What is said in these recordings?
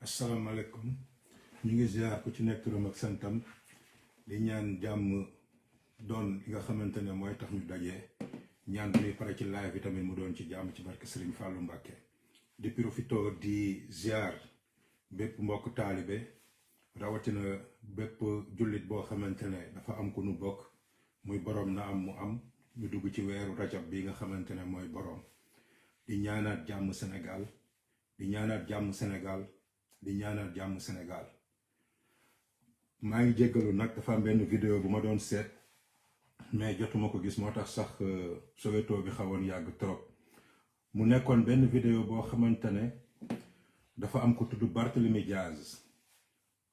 asalaamaaleykum ñu ngi ziar ku ci nekk turam ak santam di ñaan jàmm doon li nga xamante ne mooy tax ñu daje ñaan bi pare ci live bi tamit mu doon ci jàmm ci barke Serigne Fallou Mbacké di profito di ziar bépp mbokk taalibe rawatina bépp jullit boo xamante ne dafa am ku nu bokk muy borom na am mu am ñu dugg ci weeru rajab bi nga xamante ne mooy borom di ñaanaat jàmm Sénégal di ñaanaat jàmm Sénégal di ñaanal jàmm Sénégal maa ngi jéggalu nag dafa am benn vidéo bu ma doon seet mais jotuma ko gis moo tax sax Soweto bi xawoon yàgg trop mu nekkoon benn vidéo boo xamante ne dafa am ku tudd Barthélemy Diaz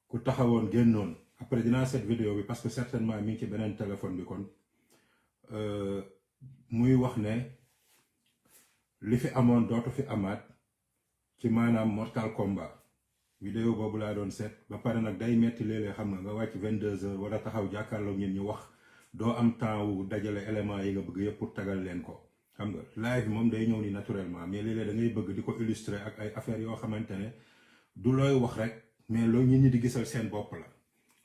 ku taxawoon génnoon après dinaa seet vidéo bi parce que certainement mi ngi ci beneen téléphone bi kon muy wax ne li fi amoon dootu fi amaat ci maanaam Mortal Kombat vidéo boobu laa doon seet ba pare nag day metti léeg-léeg xam nga wàcc 22h war a taxaw jàkkaarloo ñun ñu wax doo am temps wu dajale éléments yi nga bëgg yëpp pour tagal leen ko xam nga live moom day ñëw ni naturellement mais léeg-léeg da ngay bëgg di ko illustrer ak ay affaires yoo xamante ne du looy wax rek mais loolu nit ñi di gisal seen bopp la.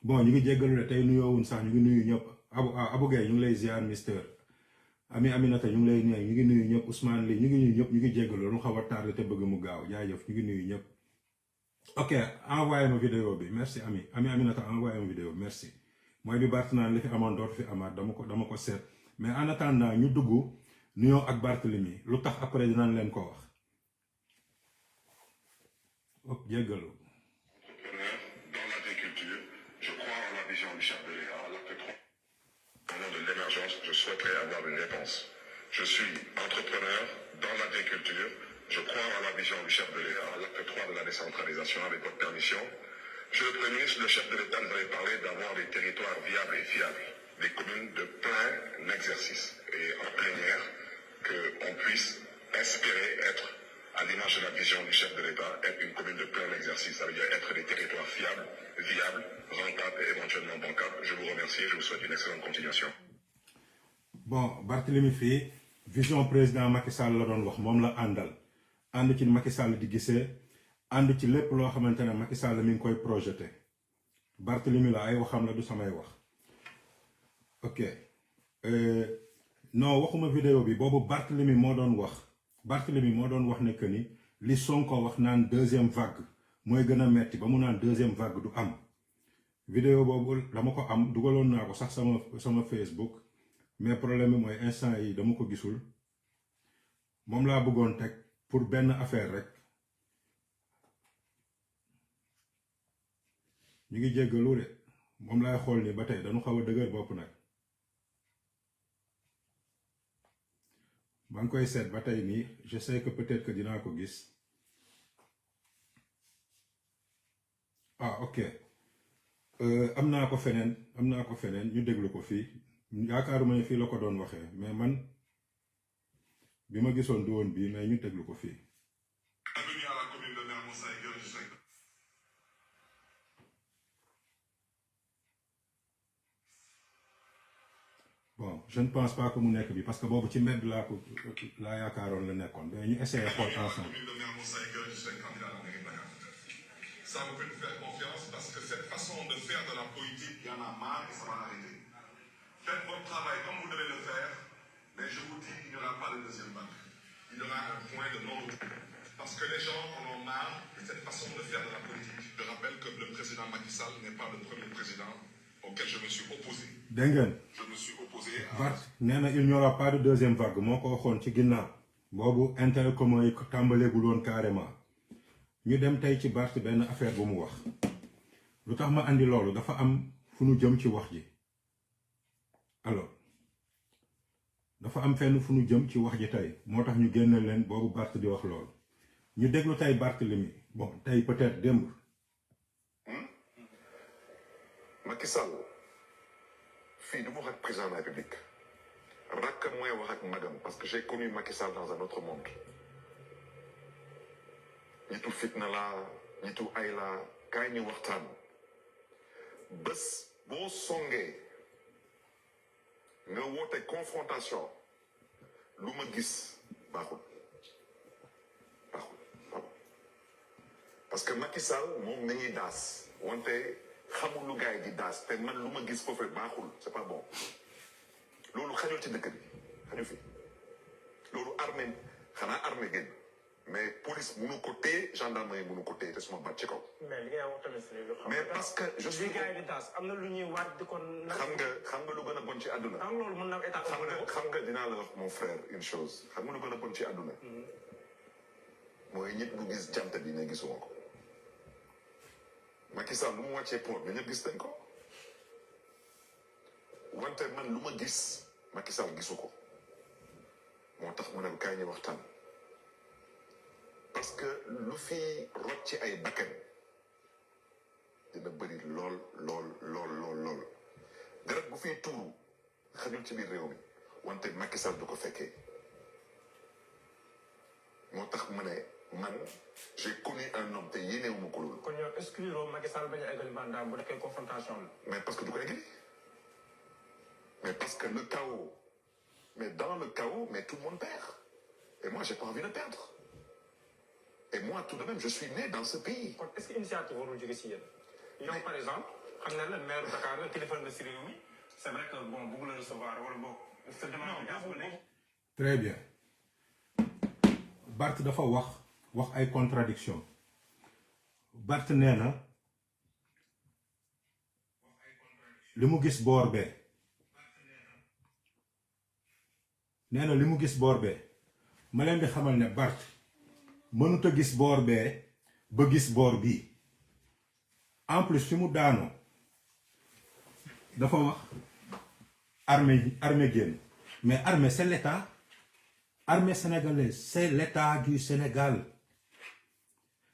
bon ñu ngi jéggalu ne tey nuyoowuñ sax ñu ngi nuyu ñëpp Abou Gueye ñu ngi lay ziar mister Aminata ñu ngi lay nuyu ñu ngi nuyu ñëpp Ousmane Ly ñu ngi nuyu ñëpp ñu ngi jéggalu lu xaw a tardé te bëgg mu gaaw jaajëf ñu ngi nuyu ñëpp. ok envoyé ma vidéo bi merci Aminata envoyé ma vidéo bi merci mooy bi Barth naan li fi amoon dootu fi amaat dama ko seet mais en attendant ñu dugg nuyoo ak Barthélemy lu tax après dinañ leen ko wax op jéggalu. Dans l'agriculture, je crois en la vision du chef de l'État à l'acte 3. Au nom de l'émergence, je souhaiterais avoir une réponse. Je suis entrepreneur dans l'agriculture. Je crois en la vision du chef de l'État à l'acte 3 de la décentralisation. Avec votre permission, Monsieur le Premier ministre, le chef de l'État nous avait parlé d'avoir des territoires viables et fiables, des communes de plein exercice et en plénière, qu'on puisse espérer être, à l'image de la vision du chef de l'État, être une commune de plein exercice. Ça veut dire être des territoires fiables, viables remercie, je vous souhaite une excellente continuation. Bon, Barthélemy fii vision président Macky Sall la doon wax moom la àndal ànd ci Macky Sall di gisee ànd ci lépp loo xamante ne Macky Sall mi ngi koy projeté Barthélemy la ay waxam la du samay wax ok non waxuma vidéo bi boobu Barthélemy moo doon wax ne que ni li Sonko wax naan deuxième vague mooy gën a metti ba mu naan deuxième vague du am vidéo boobu dama ko am dugaloon naa ko sax sama Facebook mais problème bi mooy instant yi dama ko gisul moom laa bëggoon teg pour benn affaire rek ñu ngi jéggalu de moom laay xool ni ba tey dañu xaw a dëgër bopp nag maa ngi koy seet ba tey nii je sais que peut-être que dinaa ko gis ah ok am naa ko feneen ñu déglu ko fii yaakaaruma ne fii la ko doon waxee mais man bi ma gisoon du woon bii mais ñu déglu ko fii. Bienvenue à la commune de Mermoz Sacré-Cœur. Bon, je ne pense pas que mu nekk bi parce que boobu ci mbedd laa yaakaaroon la nekkoon mais ñu essayé xool ensemble. Commune de Mermoz Sacré-Cœur, je suis candidat à la mairie de Dakar. Ça vous peut nous faire confiance parce que cette façon de faire de la politique, il y en a marre et ça va arrêter. Faites votre travail comme vous devez le faire, mais je vous dis qu'il n'y aura pas de deuxième vague. Il y aura un point de non-retour. Parce que les gens en ont marre de cette façon de faire de la politique. Je rappelle que le président Macky Sall n'est pas le premier président auquel je me suis opposé. dégg ngeen. Je me suis opposé à... Barth nee na il n'y aura pas de deuxième vague moo ko waxoon ci ginnaaw boobu intérêt commun yi tàmbaleegul woon carrément ñu dem tey ci Barth benn affaire bu mu wax lu tax ma andi loolu dafa am fu nu jëm ci wax ji alors dafa am fenn fu nu jëm ci wax ji tey moo tax ñu génne leen boobu Barth di wax loolu ñu déglu tey Barthélemy bon tey peut-être démb. Macky Sall fii du ma wax ak président de la République rakk mooy wax ak magam parce que j'ai connu Macky Sall dans un autre monde ñitu fitna la ñitu ay la kaay ñu waxtaan bés boo songee nga woote confrontation lu ma gis baaxul parce que Macky Sall moom nañuy daas wante xamul lu gars yi di daas te man lu ma gis foofu baaxul c'est pas bon loolu xajul ci dëkk bi xaju fi loolu armée xanaa armée génn mais police mënu ko téye gendarmerie mënu ko téye te suma bat ci kaw. mais li ngay wax tamit si lu xam mais parce que je suis gars yi di daas am na lu ñuy waaj di kon. xam nga lu gën a bon ci àdduna. am loolu mën na état xam nga dinaa la wax mon frère une chose xam nga lu gën a bon ci àdduna. mooy nit bu gis jant bi ne gisuma ko. Macky Sall lu mu wàccee pont bi ñëpp gis nañ ko wante man lu ma gis Macky Sall gisu ko moo tax mu ne kaay ñu waxtaan parce que lu fi rot ci ay bakkan dina bëri lool deret bu fiy tuuru xajul ci biir réew mi wante Macky Sall du ko fekkee moo tax mu ne man j'ai connu un homme te yéenewuma ko loolu. kon ñoom exclure Macky Sall bañ a eggali mandat bu nekkee confrontation la. mais parce que du ko eggali mais parce que le chaos mais dans le chaos mais tout le monde perd et moi j'ai pas envie de perdre et moi tout de même je suis né dans ce pays. kon est-ce que initiative warul jóge si yéen. yow par exemple xam na la maire Dakar la téléphone nga si réew mi c'est vrai que bon bëgg la recevoir wala boog. très bien Barth dafa wax ay contradiction Barth nee na li mu gis boor bee ma leen di xamal ne Barth mënut a gis boor bee ba gis boor bii en plus fi mu daanoo dafa wax armée génn mais armée c'est l'État. Armée sénégalaise, c'est l'État du Sénégal.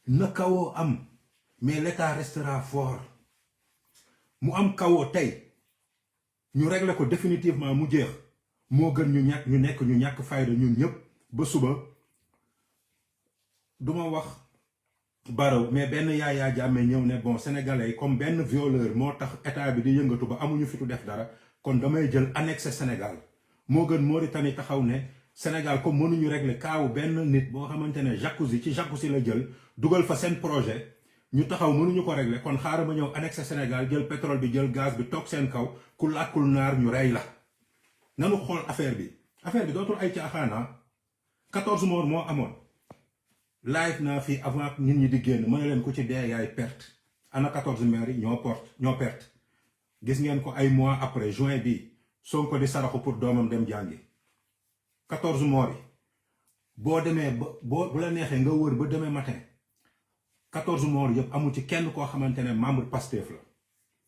Na kawo am, mais l'État restera fort. Mu am kawo tey ñu régler ko définitivement mu jeex moo gën ñu ñàkk fayda ñun ñëpp ba suba duma wax Barrow mais benn Yaya Jammeh ñëw ne bon sénégalais yi comme benn violeur moo tax état bi di yëngatu ba amuñu fitu def dara kon damay jël annexé Sénégal moo gën Mauritanie taxaw ne Sénégal comme mënuñu régler kaawu benn nit boo xamante ne jacuzzi la jël dugal fa seen projet ñu taxaw mënuñu ko régler kon xaaral ma ñëw annexé Sénégal jël pétrole bi jël gaz bi toog seen kaw ku làkkul naar ñu rey la. nanu xool affaire bi dootul ay caaxaana 14 morts moo amoon live naa fii avant nit ñi di génn mën na leen ku ci dee yaay perte ana 14 maires yi ñoo perte gis ngeen ko ay mois après juin bi Sonko di saraxu pour doomam dem jàngi 14 morts yi boo demee ba bu la neexee nga wër ba demain matin 14 morts yëpp amu ci kenn koo xamante ne membre Pastef la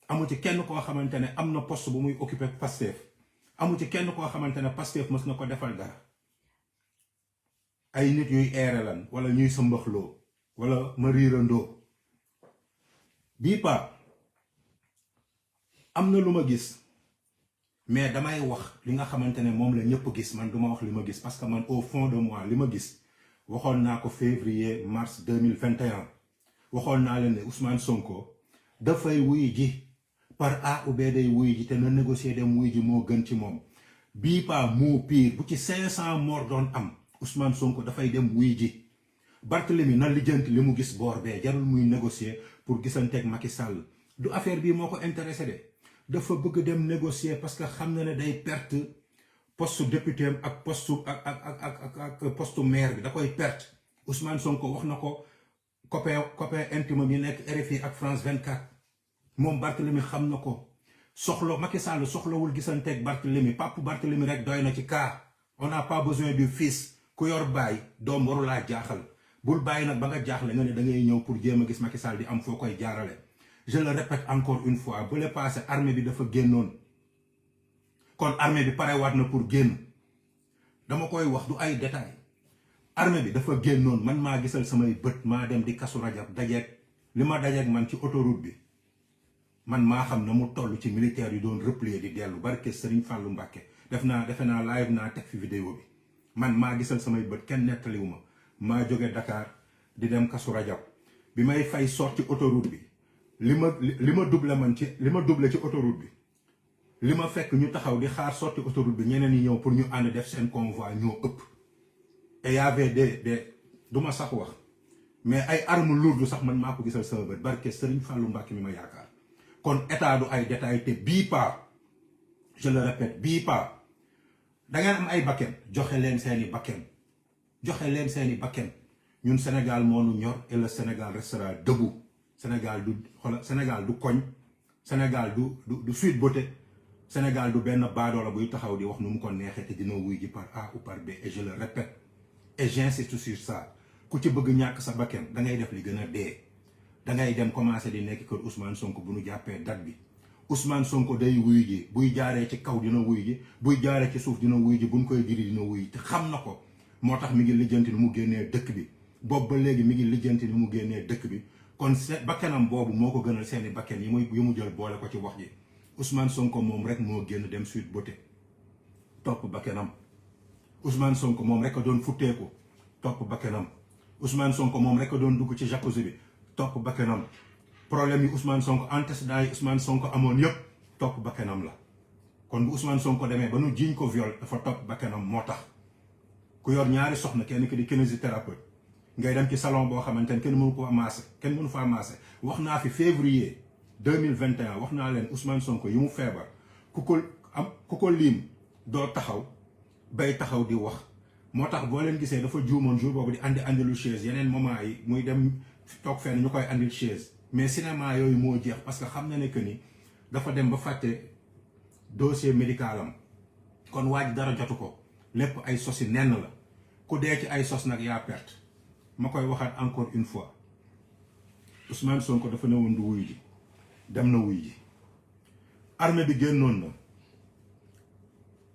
amu ci kenn koo xamante ne am na poste bu muy occupé Pastef amu ci kenn koo xamante ne Pastef mës na ko defal dara ay nit yuy eere lan wala ñuy sëmbaxloo wala ma riirandoo bii pa am na lu ma gis mais damay wax li nga xamante ne moom la ñëpp gis man duma wax li ma gis parce que man au fond de moi li ma gis waxoon naa ko février mars 2021 waxoon naa leen ne Ousmane Sonko dafay wuy ji par A ou B day wuy ji te na négocier dem wuy ji moo gën ci moom bii pa moo pire bu ci 500 morts doon am Ousmane Sonko dafay dem wuy ji Barthélemy na lijjanti li mu gis boor bee jarul muy négocier pour gisanteeg Macky Sall du affaire bii moo ko intéressé de dafa bëgg dem négocier parce que xam na ne day perte poste député ak poste maire bi da koy perte Ousmane Sonko wax na ko copain intime yi nekk RFI ak France 24 moom Barthélemy xam na ko Macky Sall soxlawul gisanteeg Barthélemy papu Barthélemy rek doy na ci cas on n'a pas besoin du fils ku yor baay doom warulaa jaaxal bul bàyyi nag ba nga jaaxle nga ne da ngay ñëw pour jéem a gis Macky Sall di am foo koy jaarale je le répète encore une fois bu le passé armée bi dafa génnoon kon armée bi parewaat na pour génn dama koy wax du ay détails armée bi dafa génnoon man maa gisal samay bët maa dem di Kazu Rajab dajeeg li ma dajeeg man ci autoroute bi man maa xam na mu toll ci militaire yu doon replier di dellu barke Serigne Fallou Mbacké defe naa live naa teg fi vidéo bi man maa gisal samay bët kenn nettaliwu ma maa jóge Dakar di dem Kazu Rajab bi may fay sorti autoroute bi li ma double ci autoroute bi li ma fekk ñu taxaw di xaar sorti autoroute bi ñeneen ñi ñëw pour ñu ànd def seen convoi ñoo ëpp et y avait des du ma sax wax mais ay armes lourdes sax man maa ko gisal sama bët barke Serigne Fallou Mbacké mi ma yaakaar kon état du ay détails te bii pas je le répète bii pas da ngeen am ay bakken joxe leen seeni bakken ñun Sénégal moo nu ñor et le Sénégal restera debout Sénégal du koñ Sénégal du Sweet Beauté Sénégal du benn baadoola buy taxaw di wax nu mu ko neexee te dina wuy ji par A ou par B et je le répète et j'insiste sur ça ku ci bëgg ñàkk sa bakken da ngay def li gën a dee da ngay dem commencer di nekk kër Ousmane Sonko bu nu jàppee date bi Ousmane Sonko day wuy ji buy jaaree ci kaw dina wuy ji buy jaaree ci suuf dina wuy ji buñ koy diri dina wuy ji te xam na ko moo tax mi ngi lijjanti ni mu génnee dëkk bi boobu ba léegi mi ngi lijjanti ni mu génnee dëkk bi kon bakkenam boobu moo ko gënal seeni bakken yi mu jël boole ko ci wax ji Ousmane Sonko moom rek moo génn dem Sweet Beauté topp bakkenam Ousmane Sonko moom rek a doon futteeku topp bakkenam Ousmane Sonko moom rek a doon dugg ci jacuzzi bi topp bakkenam problème yi Ousmane Sonko antécédents yi Ousmane Sonko amoon yëpp topp bakkenam la kon bu Ousmane Sonko demee ba nu jiiñ ko viol dafa topp bakkenam moo tax ku yor ñaari soxna kenn ki di kinésithérapeute ngay dem ci salon boo xamante ne kenn mënu fa maase wax naa fi février 2021 wax naa leen Ousmane Sonko yi mu feebar ku ko liim doo taxaw bay taxaw di wax moo tax boo leen gisee dafa juumoon jour boobu di andilu chaise yeneen moment yi muy dem toog fenn ñu koy andil chaise mais cinéma yooyu moo jeex parce que xam na ne que ni dafa dem ba fàtte dossier médical am kon waaj dara jotu ko lépp ay sos yi nenn la ku dee ci ay sos nag yaa perte ma koy waxaat encore une fois Ousmane Sonko dafa ne woon du wuyu ji dem na wuyu ji armée bi génnoon na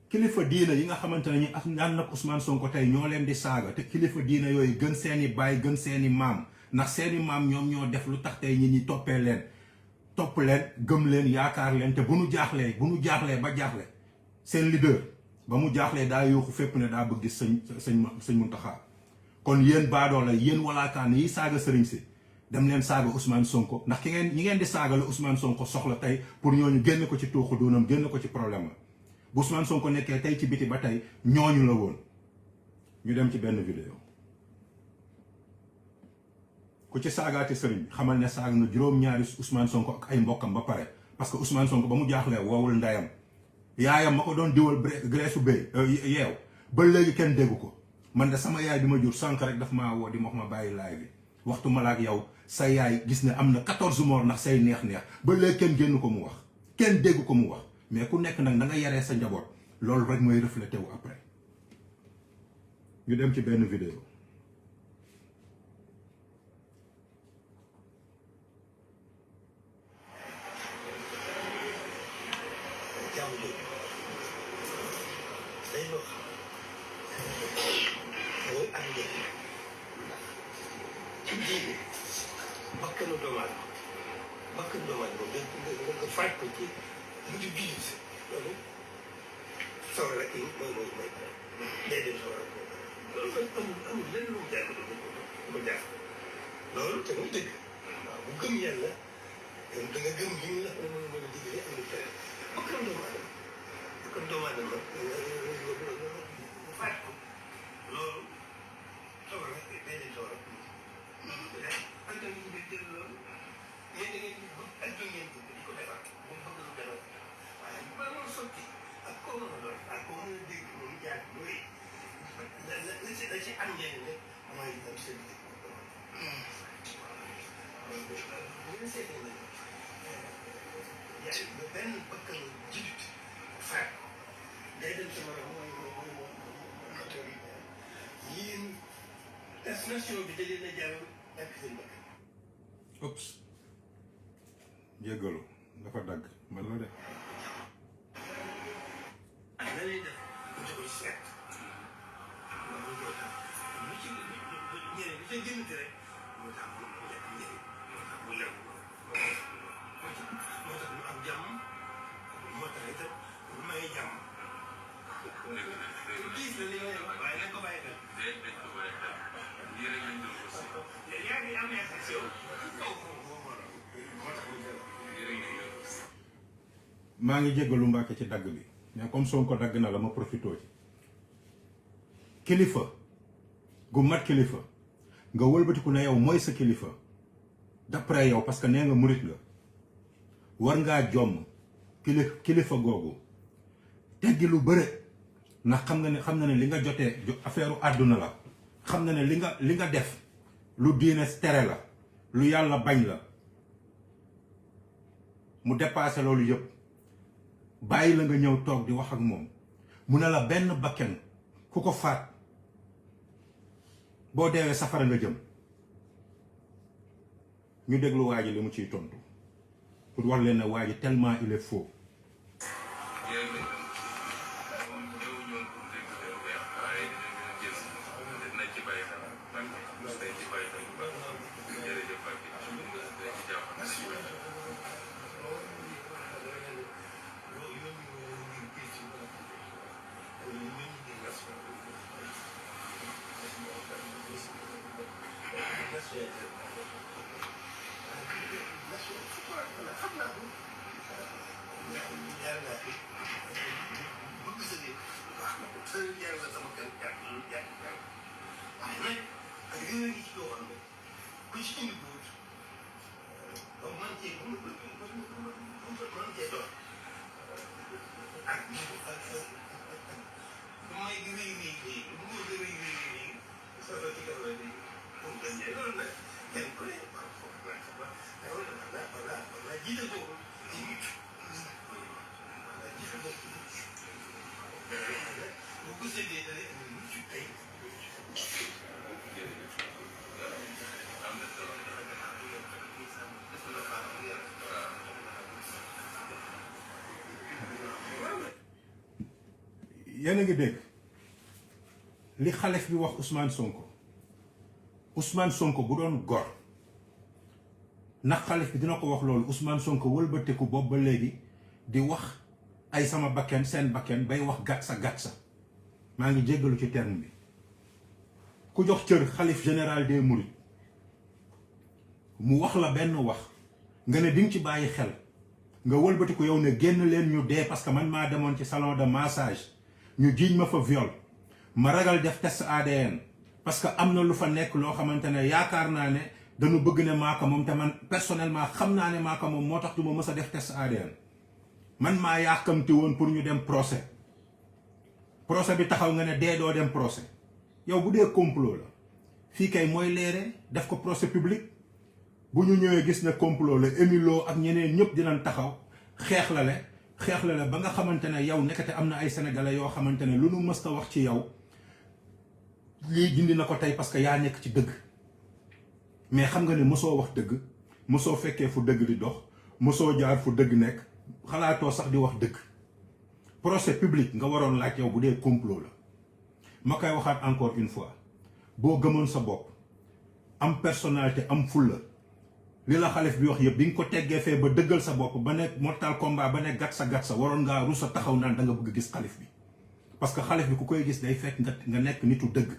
kilifa diina yi nga xamante ne ñu ak ñaan nag Ousmane Sonko tey ñoo leen di saaga te kilifa diina yooyu gën seeni baay gën seeni maam ndax seeni maam ñoom ñoo def lu tax tey ñi toppee leen topp leen gëm leen yaakaar leen te bu nu jaaxlee ba jaaxle seen leader ba mu jaaxlee daa yooxu fépp ne daa bëgg gis sëñ Muntaxa kon yéen baadoo la yéen walaakaan yi saaga sëriñ si dem leen saaga Ousmane Sonko ndax ñi ngeen di saaga la Ousmane Sonko soxla tey pour ñooñu génn ko ci tuuxu doonam génn ko ci problème la bu Ousmane Sonko nekkee tey ci biti ba tey ñooñu la woon. ñu dem ci benn vidéo ku ci saagaati sëriñ xamal ne saag na juróom-ñaari Ousmane Sonko ak ay mbokkam ba pare parce que Ousmane Sonko ba mu jaaxlee woowul ndeyam yaayam ma ko doon diwal graisse bay yeew ba léegi kenn déggu ko man de sama yaay bi ma jur sànq rek daf maa woo di ma wax ma bàyyi laay bi waxtu ma la ak yow sa yaay gis ne am na 14 morts ndax say neex-neex ba léegi kenn génn ko mu wax kenn dégg ko mu wax mais ku nekk nag na nga yaree sa njaboot loolu rek mooy reflété wu après ñu dem ci benn vidéo jàmm jooju day loo xam mooy am njëriñ ndax ci diine bakkanu doomu aadama nga faaj ko ci mu di biir loolu sawar rek yi mooy day dem sawar loolu nag amul lenn lu mu jaar ko du jaar loolu te muy dëgg waaw bu gëm yàlla da nga gëm li ñu la mën a diggee am lu tere bakkanu doomu aadama mu faaj ko loolu sawar rek day dem sawar ak tamit ñu ngi jël loolu yéen da ngeen ak jóg ngeen ko di ko defar bu mu bëgg lu defar waaye bu ma loolu sotti ak koo mën a doon ak koo mën a dégg moom jaar mooy la ci am njëriñ rek mooy am seen dégg bu ngeen seetee nag ba benn bakkanu jiit faat day dem sama mooy moteur yi yéen nation bi da leen a jàll ak seen bakkan. Oups jéggalu dafa dagg man la de ak la lay def mu ci ko seet loolu moo tax lu ci ñeneen lu ca jëmante rek moo tax mu lekk njëriñ moo tax mu lew moo tax mu am jàmm moo tax itam mu may jàmm diis la li may wax waaye nañ ko bàyyi xel yaa ngi am infection maa ngi jéggalu Mbàkke ci dagg bi mais comme Sonko dagg na la ma profité ci kilifa gu mat kilifa nga wëlbatiku ne yow mooy sa kilifa d'après yow parce que nee nga murit nga war ngaa jomm kilifa googu teggi lu bëre ndax xam na ne li nga jotee affaire àdduna la xam na ne li nga def lu diine tere la lu yàlla bañ la mu dépassé loolu yëpp bàyyi la nga ñëw toog di wax ak moom mu ne la benn bakken ku ko faat boo deewee safara nga jëm ñu déglu waa ji li mu ciy tontu pour wax leen ne waa ji tellement il est faux. yéen a ngi dégg li xalif bi wax Ousmane Sonko bu doon gor ndax xalif bi dina ko wax loolu Ousmane Sonko wëlbatiku boobu ba léegi di wax ay sama bakken seen bakken bay wax gatsa maa ngi jéggalu ci terme bi ku jox cër xalif général des mourides mu wax la benn wax nga ne di nga ci bàyyi xel nga wëlbati ko yow ne génn leen ñu dee parce que man maa demoon ci salon de massage ñu jiiñ ma fa viol ma ragal def test ADN parce que am na lu fa nekk loo xamante ne yaakaar naa ne dañu bëgg ne maa ko moom te man personnellement xam naa ne maa ko moom moo tax du ma mës a def test ADN man maa yàkkamti woon pour ñu dem procès bi taxaw nga ne dee doo dem procès yow bu dee complot la fii kay mooy leere def ko procès public bu ñu ñëwee gis ne complot la Emilio ak ñeneen ñëpp dinañ taxaw xeex la le ba nga xamante ne yow nekkate am na ay sénégalais yoo xamante ne lu nu mës a wax ci yow lii dindi na ko tey parce que yaa nekk ci dëgg mais xam nga ne mosoo wax dëgg mosoo fekkee fu dëgg di dox mosoo jaar fu dëgg nekk xalaatoo sax di wax dëgg procès public nga waroon laaj yow bu dee complot la ma koy waxaat encore une fois boo gëmoon sa bopp am personnalité am fulla li la xalif bi wax yëpp di nga ko teggee fee ba dëggal sa bopp ba ne mortal combat ba ne gat sa waroon ngaa rusa taxaw naan da nga bëgg gis xalif bi parce que xalif bi ku koy gis day fekk nga nekk nitu dëgg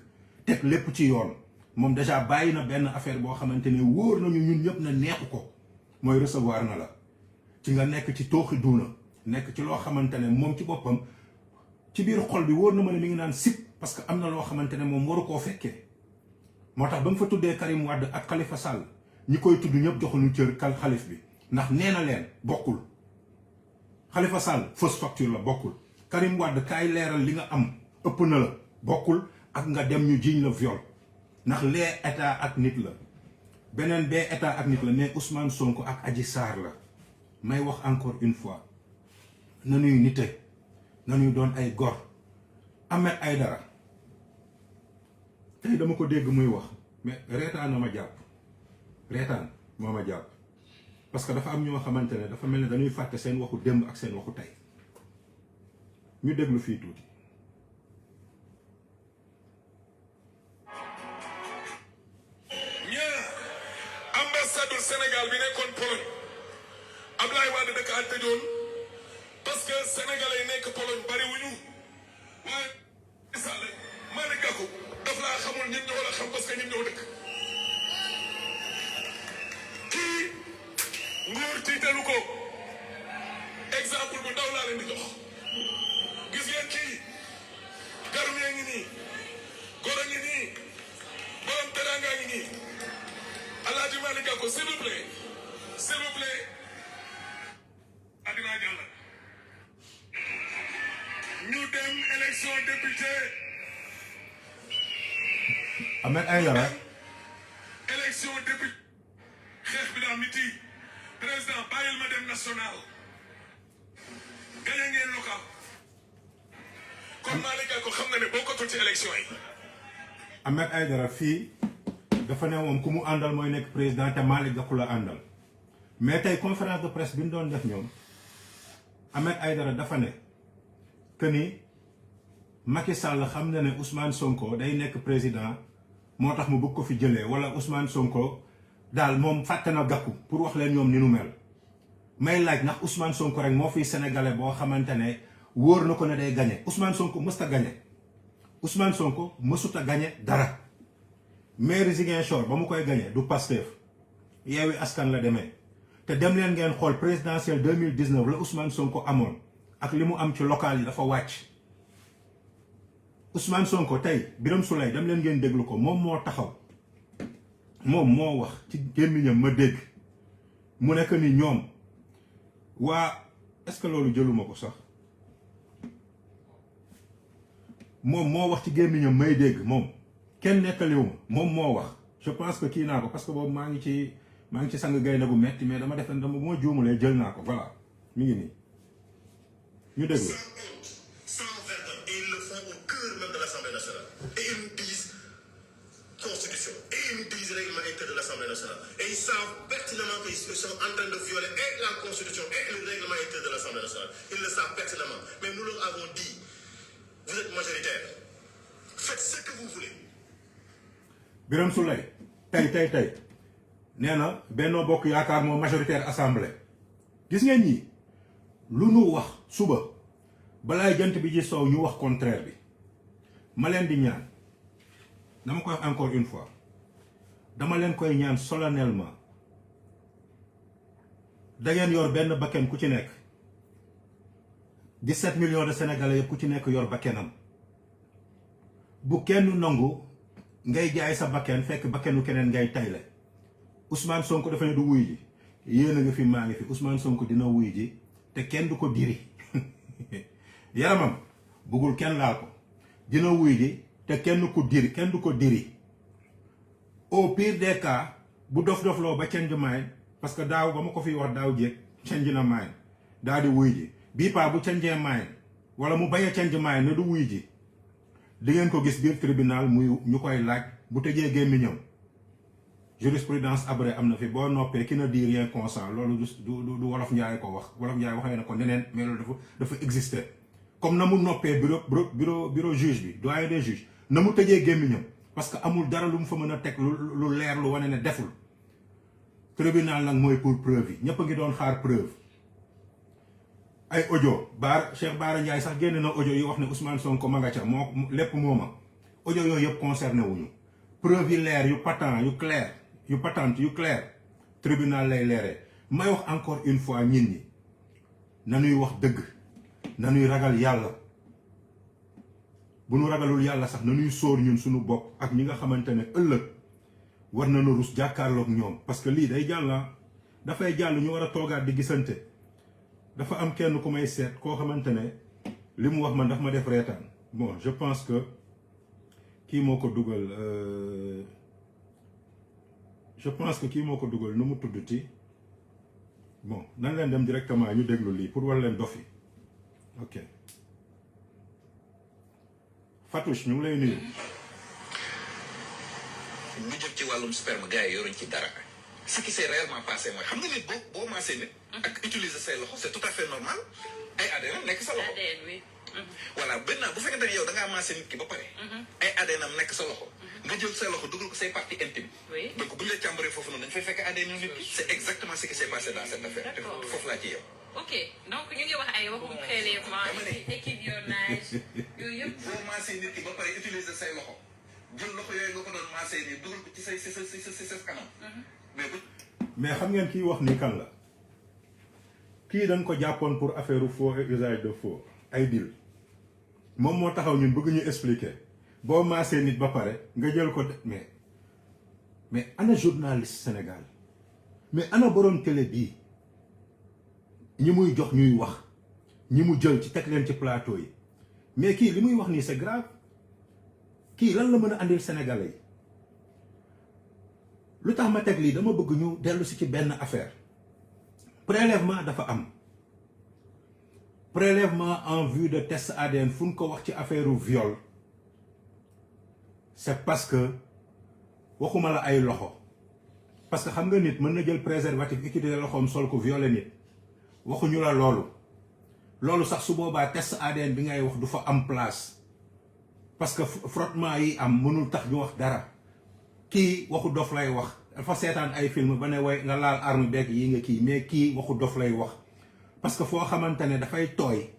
teg lépp ci yoon moom déjà bàyyi na benn affaire boo xamante ne wóor nañu ñun ñëpp na neexu ko mooy recevoir na la ci nga nekk ci tooxi duuna nekk ci loo xamante ne moom ci boppam ci biir xol bi wóor na ma ne mi ngi naan sip parce que am na loo xamante ne moom waru koo fekkee moo tax ba nga fa tuddee Karim Wade ak Khalifa Sall ñi koy tudd ñëpp joxuñu cër xalif bi ndax nee na leen bokkul Khalifa Sall fausse facture la bokkul Karim Wade kaay leeral li nga am ëpp na la bokkul ak nga dem ñu jiiñ la viol ndax lee état ak nit la beneen bee état ak nit la mais Ousmane Sonko ak Adji Sarr la may wax encore une fois nanuy nite nanuy doon ay gor Ahmed Aïdara tey dama ko dégg muy wax mais reetaan na ma jàpp reetaan moo ma jàpp parce que dafa am ñoo xamante ne dafa mel ne dañuy fàtte seen waxu démb ak seen waxu tey ñu déglu fii tuuti. ambassadeur Sénégal bi nekkoon Pologne Abdoulaye Wade da kaa tëjoon parce que sénégalais yi nekk Pologne bari wuñu waaye Sall Malick Gakou daf laa xamul ñun ñoo la xam parce que ñun ñoo dëkk kii nguur tiitalu ko exemple bu ndaw laa leen di jox gis ngeen kii garum yaa ngi nii goro ngi nii borom teranga ngi nii Alaaji Malick Gakou s'il vous plaît addinaa jàll ñu dem élection député Ahmed Aïdara élection député xeex bi daa miti président bàyyil ma dem national gañe ngeen local kon Malick Gakou xam nga ne bokkatul ci élection yi Ahmed Aïdara fii dafa ne moom ku mu àndal mooy nekk président te Malick Gakou la àndal mais tey conférence de presse bi ñu doon def ñoom Ahmed Aïdara dafa ne que ni Macky Sall xam na ne Ousmane Sonko day nekk président moo tax mu bëgg ko fi jëlee wala Ousmane Sonko daal moom fàtte na Gakou pour wax leen ñoom ni nu mel may laaj ndax Ousmane Sonko rek moo fiy sénégalais boo xamante ne wóor na ko ne day gagné Ousmane Sonko mësta gagné Ousmane Sonko mësut a gagné dara maire Ziguinchor ba mu koy gagné du Pastef Yewwi Askan la demee te dem leen ngeen xool présidentielle 2019 la Ousmane Sonko amoon ak li mu am ci local yi dafa wàcc Ousmane Sonko tey Birame Souleye dem leen ngeen déglu ko moom moo taxaw moom moo wax ci gémmiñam ma dégg mu nekk ni ñoom waa est-ce que loolu jëluma ko sax moom moo wax ci gémmiñam may dégg moom kenn nettaliwu ma moom moo wax je pense que kii naa ko parce que boobu maa ngi ci sang gaynde bu metti mais dama defen dama moo juumalee jël naa ko voilà mi ngi nii ñu déglu. Sans vergogne, et ils le font au cœur même de l'Assemblée nationale. Et ils nous disent constitution, et ils nous disent règlement intérieur de l'Assemblée nationale. Et ils savent pertinemment qu'ils sont en train de violer et la constitution et le règlement intérieur de l'Assemblée nationale. Ils le savent pertinemment. Mais nous leur avons dit, vous êtes majoritaire, faites ce que vous voulez. Birame Souleye tey nee na Benno Bokk Yaakaar moo majoritaire assemblée gis ngeen ñi lu nu wax suba balaay jant bi ji soow ñu wax contraire bi ma leen di ñaan dama koy wax encore une fois dama leen koy ñaan solennellement da ngeen yor benn bakken ku ci nekk 17 millions de sénégalais yëpp ku ci nekk yor bakkenam bu kenn nangu ngay jaay sa bakken fekk bakkenu keneen ngay tayle Ousmane Sonko dafa ne du wuy ji yéen a nga fi maa ngi fi Ousmane Sonko dina wuy ji te kenn du ko diri yaramam bëggul kenn laal ko dina wuy ji te kenn du ko diri au pire des cas bu dof-dofloo ba change mind parce que daaw ba ma ko fi wax daaw jéeg change na mind daa di wuy ji bii paa bu changee mind wala mu bañ a change mind ne du wuy ji di ngeen ko gis biir tribunal muy ñu koy laaj bu tëjee gémmiñam jurisprudence abré am na fi boo noppee ki na dit rien consent loolu du wolof njaay ko wax wolof njaay waxee na ko neneen mais loolu dafa exister comme na mu noppee bureau juge bi doyen des juges na mu tëjee gémmiñam parce que amul dara lu mu fa mën a teg lu leer lu wane ne deful tribunal nag mooy pour preuve yi ñëpp a ngi doon xaar preuve ay audio Cheikh Bara Ndiaye sax génn na audio yi wax ne Ousmane Sonko ma nga ca moo lépp mooma audio yooyu yëpp concerné wuñu preuve yi leer yu patente yu clair tribunal lay leeree may wax encore une fois ñin ñi nanuy wax dëgg nanuy ragal yàlla bu nu ragalul yàlla sax nanuy sóor ñun suñu bopp ak ñi nga xamante ne ëllëg war nañu rus jàkkaarloog ñoom parce que lii day jàll dafay jàll ñu war a toogaat di gisante dafa am kenn ku may seet koo xamante ne li mu wax man daf ma def reetaan bon je pense que kii moo ko dugal nu mu tudduti bon nan leen dem directement ñu déglu lii pour war leen dofi ok Fatouche ñu ngi lay nuyu. lu jëm ci wàllum sperme gars yi yoruñ ci dara ce qui s'est réellement passé mooy xam nga nit boo maasee nit ak utiliser say loxo c'est tout à fait normal ay ADN nekk sa loxo voilà maintenant bu fekkente ne yow da ngaa maasee nit ki ba pare ay ADN am nekk sa loxo nga jël say loxo dugal ko say parties intimes donc bu ñu la càmbaree foofu noonu dañ fay fekk ADN nit ki c'est exactement ce qui s'est passé dans cette affaire foofu laa ci yow ok donc ñu ngi wax ay waxum prélèvement échantillonnage yooyu yëpp boo maasee nit ki ba pare utiliser say loxo jël loxo yooyu nga ko doon maasee nii dugal ko ci sa kanam mais xam ngeen kii wax ni kan la kii dañ ko jàppoon pour affaire faux et usage de faux ay dil moom moo taxaw ñun bëgg ñu expliquer boo maasee nit ba pare nga jël ko mais ana journaliste Sénégal mais ana borom télé bii ñi muy jox ñuy wax ñi mu jël ci teg leen ci plateau yi mais kii li muy wax nii c'est grave kii lan la mën a andil Sénégalais yi lu tax ma teg lii dama bëgg ñu dellu si ci benn affaire prélèvement dafa am prélèvement en vue de test ADN fu ñu ko wax ci affaire viol c'est parce que waxuma la ay loxo parce que xam nga nit mën na jël préservatif utiliser loxoom sol ko violer nit waxuñu la loolu sax su boobaa test ADN bi ngay wax du fa am place parce que frottement yi am mënul tax ñu wax dara kii waxu dof lay wax dafa seetaan ay film ba ne way nga laal arme beeg yi nga kii mais kii waxu dof lay wax parce que foo xamante ne dafay tooy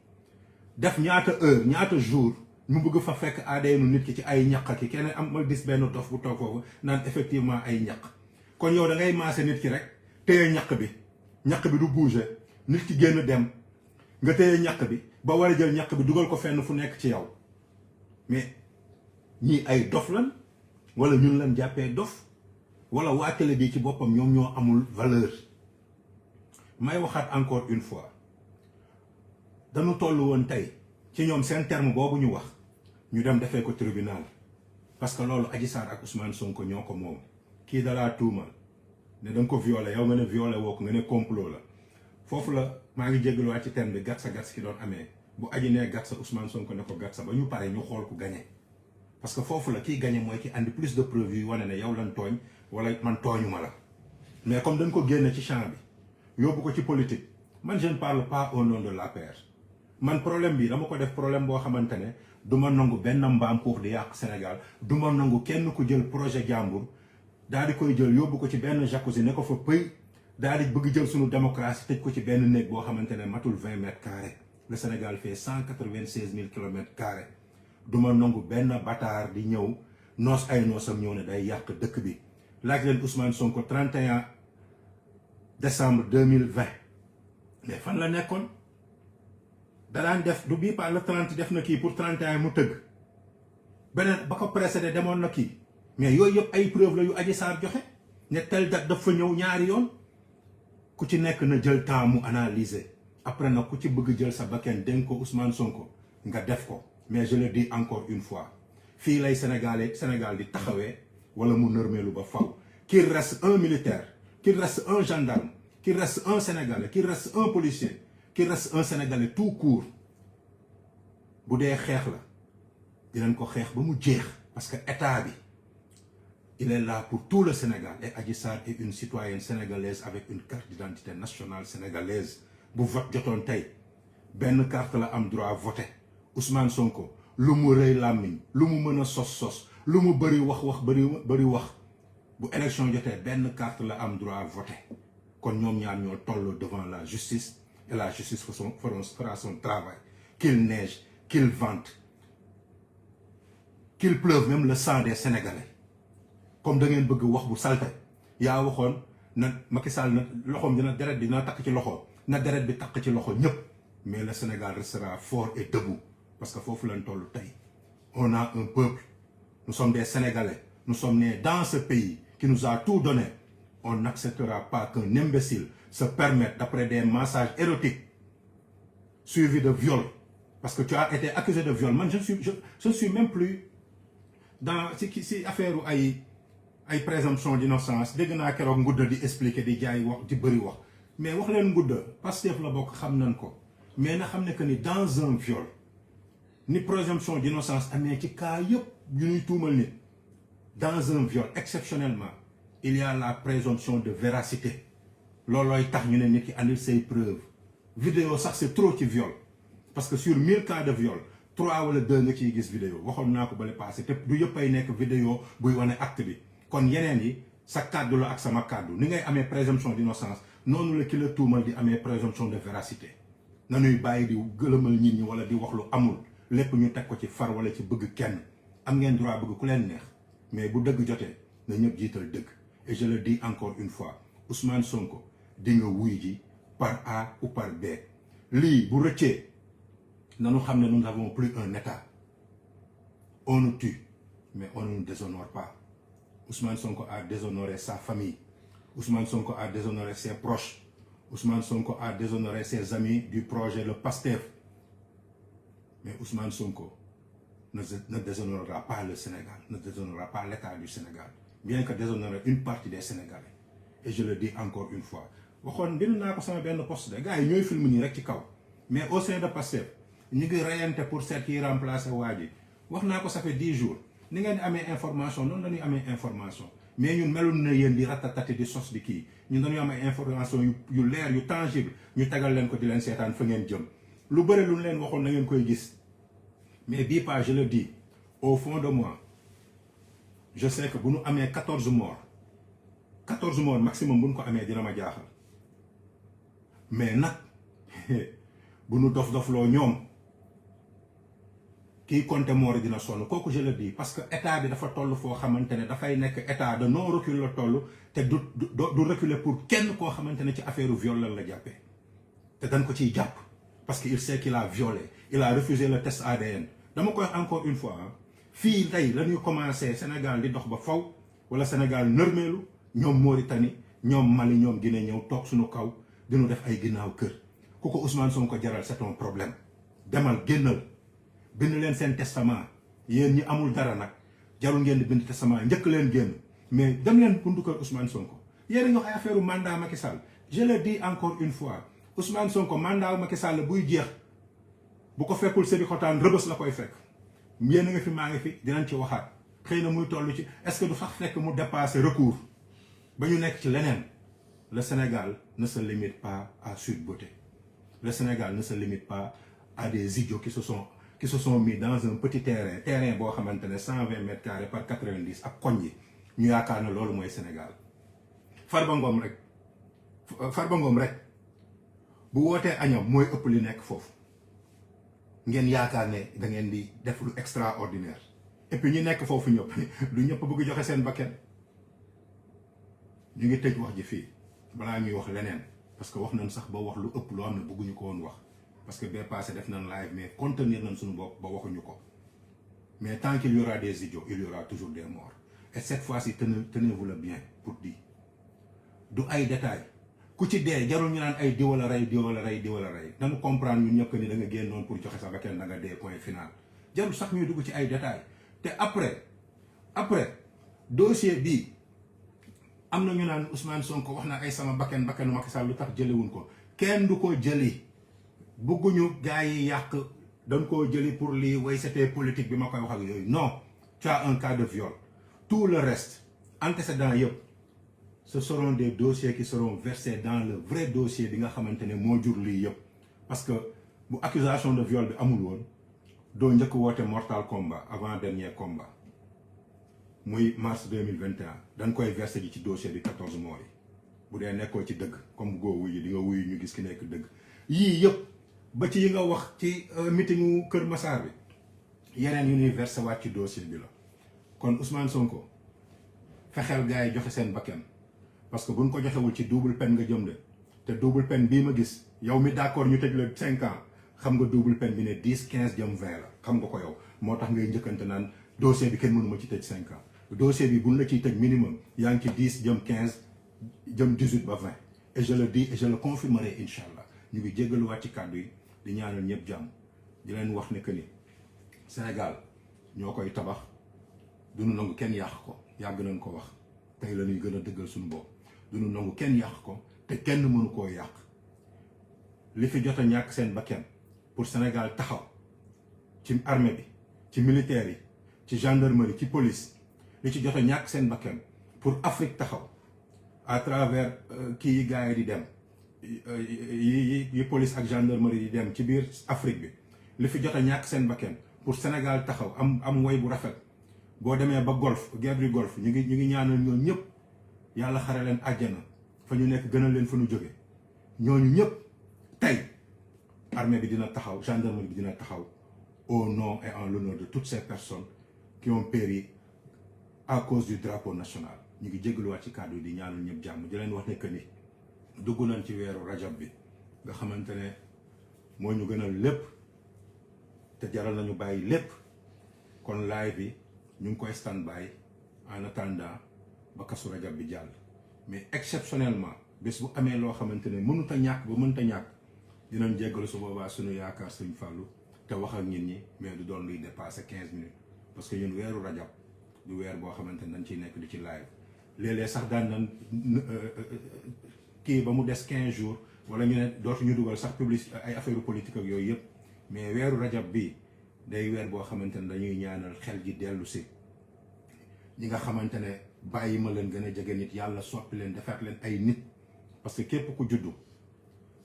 def ñaata heure ñaata jour ñu bëgg fa fekk ADN nit ki ci ay ñaq ki kenn am ma gis benn dof bu toog foofu naan effectivement ay ñaq kon yow da ngay maase nit ki rek téye ñaq bi du bouger nit ki génn dem nga téye ñaq bi ba war a jël ñaq bi dugal ko fenn fu nekk ci yow mais ñii ay dof lan wala ñun lan jàppee dof wala waa télé bi ci boppam ñoom ñoo amul valeur may waxaat encore une fois dañu toll woon tey ci ñoom seen terme boobu ñu wax ñu dem defee ko tribunal parce que loolu Adji Sarr ak Ousmane Sonko ñoo ko moom kii dalaa tuumal ne da nga ko violé yow nga ne violé woo ko nga ne complot la foofu la maa ngi jégaluwaat ci terme bi gatsa ki doon amee bu aji nee gatsa Ousmane Sonko ne ko gatsa ba ñu pare ñu xool ku gagné parce que foofu la kii gagné mooy ki andi plus de preuves yu wane ne yow lan tooñ wala man tooñuma la mais comme dañ ko génne ci champ bi yóbbu ko ci politique man je ne parle pas au nom de l'APR man problème bi dama ko def problème boo xamante ne du ma nangu benn mbaam pour di yàq Sénégal du ma nangu kenn ku jël projet jàmbur daal di koy jël yóbbu ko ci benn jacuzzi ne ko fa pëy daal di bëgg jël suñu démocratie tëj ko ci benn néeg boo xamante ne matul 20 mètres carrés le Sénégal fait 196 000 kilomètres carrés du ma nangu benn bataar di ñëw noos ay noosam ñëw ne day yàq dëkk bi laaj leen Ousmane Sonko 31 décembre 2020 mais fan la nekkoon danaan def du bii pas le 30 def na kii pour 31 mu tëgg beneen ba ko précédé demoon na kii mais yooyu yëpp ay preuve la yu Adji Sarr joxe ne tel date dafa ñëw ñaari yoon ku ci nekk na jël temps mu analyser après nag ku ci bëgg jël sa bakkan dénk ko Ousmane Sonko nga def ko mais je le dis encore une fois fii lay Sénégal di taxawee wala mu nërmeelu ba faw qu'il reste un militaire qu'il reste un gendarme qu'il reste un Sénégalais qu'il reste un policier qu'il reste un Sénégalais tout court bu dee xeex la dinañ ko xeex ba mu jeex parce que état bi il est là pour tout le Sénégal et Adji Sarr est une citoyenne sénégalaise avec une carte d'identité nationale sénégalaise bu vote jotoon tey benn carte la am droit voter Ousmane Sonko lu mu rëy làmmiñ lu mu mën a sos lu mu bëri wax bëri wax bu élection jotee benn carte la am droit voter kon ñoom ñaar ñoo toll devant la justice et la justice fera son travail qu'il neige qu'il vente qu'il pleuve même le sang des Sénégalais comme da ngeen bëgg wax bu salte yaa waxoon na Macky Sall na loxoom deret bi dina takk ci loxo na deret bi takk ci loxo ñëpp mais le Sénégal restera fort et debout parce que foofu lañ toll tey on a un peuple nous sommes des Sénégalais nous sommes nés dans ce pays qui nous a tout donné on n'acceptera pas qu'un imbécile se permette d'après des massages érotiques suivis de viol parce que tu as été accusé de viol man je suis même plus dans si affaire ay présomption d'innocence dégg naa keroog ngudda di expliquer di jaay wax di bëri wax mais wax leen ngudda Pastef la bokk xam nañ ko mais na xam ne que ni dans un viol ni présomption d'innocence amee ci cas yëpp yu ñuy tuumal nit dans un viol exceptionnellement il y a la présomption de véracité loolooy tax ñu ne nit ki andil say preuve vidéo sax c'est trop ci viol parce que sur 1000 cas de viol 3 wala 2 nga ciy gis vidéo waxoon naa ko bale passé te du yëpp ay nekk vidéo buy wane acte bi kon yeneen yi sa kàddu la ak sama kàddu ni ngay amee présomption d'innocence noonu la ki la tuumal di amee présomption de véracité nanuy bàyyi di gëlëmal nit ñi wala di wax lu amul lépp ñu teg ko ci far wala ci bëgg kenn am ngeen droit bëgg ku leen neex mais bu dëgg jotee na ñëpp jiital dëgg et je le dis encore une fois Ousmane Sonko di nga wuy ji par A ou par B lii bu rëccee nanu xam ne nous n'avons plus un état on nous tue mais on ne nous déshonore pas Ousmane Sonko a déshonoré sa famille Ousmane Sonko a déshonoré ses proches Ousmane Sonko a déshonoré ses amis du projet le PASTEF mais Ousmane Sonko ne déshonorera pas le Sénégal ne déshonorera pas l'état du Sénégal bien que déshonorer une partie des Sénégalais et je le dis encore une fois waxoon bind naa ko sama benn poste de gars yi ñooy film nii rek ci kaw mais au sein de PASTEF ñu ngi reyante pour seet kiy remplacer waa ji wax naa ko ça fait 10 jours ni ngeen di amee information noonu dañuy amee information mais ñun melul na yéen di ratatati di sos di kii ñun dañuy am ay information yu leer yu tangible ñu tagal leen ko di leen seetaan fa ngeen jëm lu bëri lu leen waxoon na ngeen koy gis mais bii pas je le dis au fond de moi je sais que bu ñu amee 14 morts maximum bu ñu ko amee dina ma jaaxal mais nag bu ñu dof-dofloo ñoom kii compté moor dina sonn kooku je le dis parce que état bi dafa toll foo xamante ne dafay nekk état de non recul la toll te du reculer pour kenn koo xamante ne ci affaire viol lan la jàppee te dañ ko ciy jàpp parce que il sait qu'il a violé il a refusé le test ADN dama koy wax encore une fois fii tey la ñuy commencé Sénégal di dox ba faw wala Sénégal nërmeelu ñoom Mauritanie ñoom Mali ñoom Guinée ñëw toog suñu kaw dinu def ay ginnaaw kër ku ko Ousmane Sonko jaral c'est un problème demal génnal bind leen seen testament yéen ñi amul dara nag jarul ngeen di bind testament njëkk leen génn mais dem leen buntu kër Ousmane Sonko yéen a ngi wax ay affaire mandat Macky Sall je le dis encore une fois Ousmane Sonko mandat Macky Sall buy jeex bu ko fekkul Sébikotane Rëbës la koy fekk yéen a nga fi maa ngi fi dinañ ci waxaat xëy na muy toll ci est-ce que du sax fekk mu dépasser recours ba ñu nekk ci leneen le Sénégal ne se limite pas à Sweet Beauté le Sénégal ne se limite pas à des idiots qui se sont mis dans un petit terrain boo xamante ne 120 mètres carrés par 90 ak koñ yi ñu yaakaar ne loolu mooy Sénégal Farba Ngom rek bu wootee añam mooy ëpp li nekk foofu ngeen yaakaar ne da ngeen di def lu extraordinaire et puis ñu nekk foofu ñëpp lu ñëpp bëgg joxe seen bakken ñu ngi tëj wax ji fii balaa ñuy wax leneen parce que wax nañ sax ba wax lu ëpp loo xam ne bëgguñu ko woon wax parce que bee passé def nañ live mais contenir nañ suñu bopp ba waxuñu ko mais tant qu'il y aura des idiots il y aura toujours des morts et cette fois-ci tenez-vous le bien pour dire du ay détails ku ci dee jarul ñu naan ay diwa la rey dañu comprendre ñun ñëpp ni da nga génnoon pour joxe sa bakkan da nga dee point final jarul sax ñuy dugg ci ay détails te après dossier bii am na ñu naan Ousmane Sonko wax na ay sama bakkanu Macky Sall lu tax jëliwuñ ko kenn du ko jëli bëgguñu gars yi yàq dañ koo jëli pour lii way c'était politique bi ma koy wax ak yooyu non tu as un cas de viol tout le reste antécédents yëpp ce seront des dossiers qui seront versés dans le vrai dossier bi nga xamante ne moo jur lii yëpp parce que bu accusation de viol bi amul woon doo njëkk woote mortal combat avant dernier combat muy mars 2021 dañ koy versé ji ci dossier bi 14 morts yi bu dee nekkoo ci dëgg comme goo wuyu di nga wuyu ñu gis ki nekk dëgg yii yëpp ba ci yi nga wax ci meetingu Kër Massar bi yeneen yu ñuy versé waat ci dossier bi la kon Ousmane Sonko fexeel gars yi joxe seen bakkan parce que buñ ko joxewul ci double peine nga jëm de te double peine bii ma gis yow mi d'accord ñu tëj la 5 ans xam nga double peine bi ne 10 15 jëm 20 la xam nga ko yow moo tax ngay njëkkante naan dossier bi kenn mënu ma ci tëj 5 ans dossier bi buñ la ciy tëj minimum yaa ngi ci 10 jëm 15 jëm 18 ba 20 et je le dis et je le confirmerai incha allah ñu ngi jéggaluwaat ci kàddu yi di ñaanal ñëpp jàmm di leen wax ne que ni Sénégal ñoo koy tabax duñu nangu kenn yàq ko yàgg nañ ko wax tey la ñuy gën a dëggal suñu bopp duñu nangu kenn yàq ko te kenn mënu koo yàq li fi jot a ñàkk seen bakkan pour Sénégal taxaw ci armée bi ci militaire yi ci gendarmerie ci police li ci jot a ñàkk seen bakkan pour Afrique taxaw à travers kii yi gars yi di dem yi police ak gendarmerie di dem ci biir Afrique bi li fi jot a ñàkk seen bakkan pour Sénégal taxaw am woy bu rafet boo demee ba golfe guerre du golfe ñu ngi ñaanal ñoo ñëpp yàlla xare leen àjjana fa ñu nekk gënal leen fa ñu jóge ñooñu ñëpp tey armée bi dina taxaw gendarmerie bi dina taxaw au nom et en l'honneur de toutes ces personnes qui ont péri à cause du drapeau national ñu ngi jégaluwaat ci kàddu yi di ñaanal ñëpp jàmm di leen wax ne que ni dugg nañ ci weeru rajab bi nga xamante ne moo ñu gënal lépp te jaral nañu bàyyi lépp kon live bi ñu ngi koy stand by en attendant ba kasu rajab bi jàll mais exceptionnellement bés bu amee loo xamante ne mënut a ñàkk ba mënta ñàkk dinañ jéggalu su boobaa suñu yaakaar Sëriñ Fàllu te wax ak nit ñi mais du doon luy dépasser 15 minutes parce que ñun weeru rajab du weer boo xamante ne dañ ciy nekk di ci live léeg-léeg sax daan nañ kii ba mu des 15 jours wala ñu ne dootuñu dugal sax publicité ay affaire politique ak yooyu yëpp mais weeru rajab bi day weer boo xamante ne dañuy ñaanal xel ji dellu si ñi nga xamante ne bàyyi ma leen gën a jege nit yàlla soppi leen defaat leen ay nit parce que képp ku juddu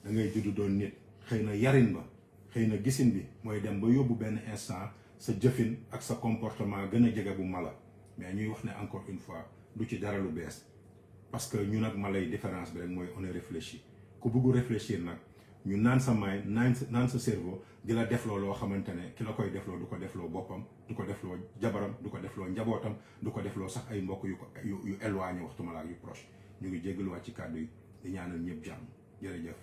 da ngay juddu doon nit xëy na yarin ba xëy na gisin bi mooy dem ba yóbbu benn instant sa jëfin ak sa comportement gën a jege bu mala mais ñuy wax ne encore une fois du ci dara lu bees parce que ñun ak mala yi différence bi rek mooy on est réfléchi ku bëggu réfléchir nag ñu naan sa mind naan sa cerveau di la defloo loo xamante ne ki la koy defloo du ko defloo boppam du ko defloo jabaram du ko defloo njabootam du ko defloo sax ay mbokk yu éloigné waxtuma la ak yu proche ñu ngi jéggaluwaat ci kàddu yi di ñaanal ñëpp jàmm jërëjëf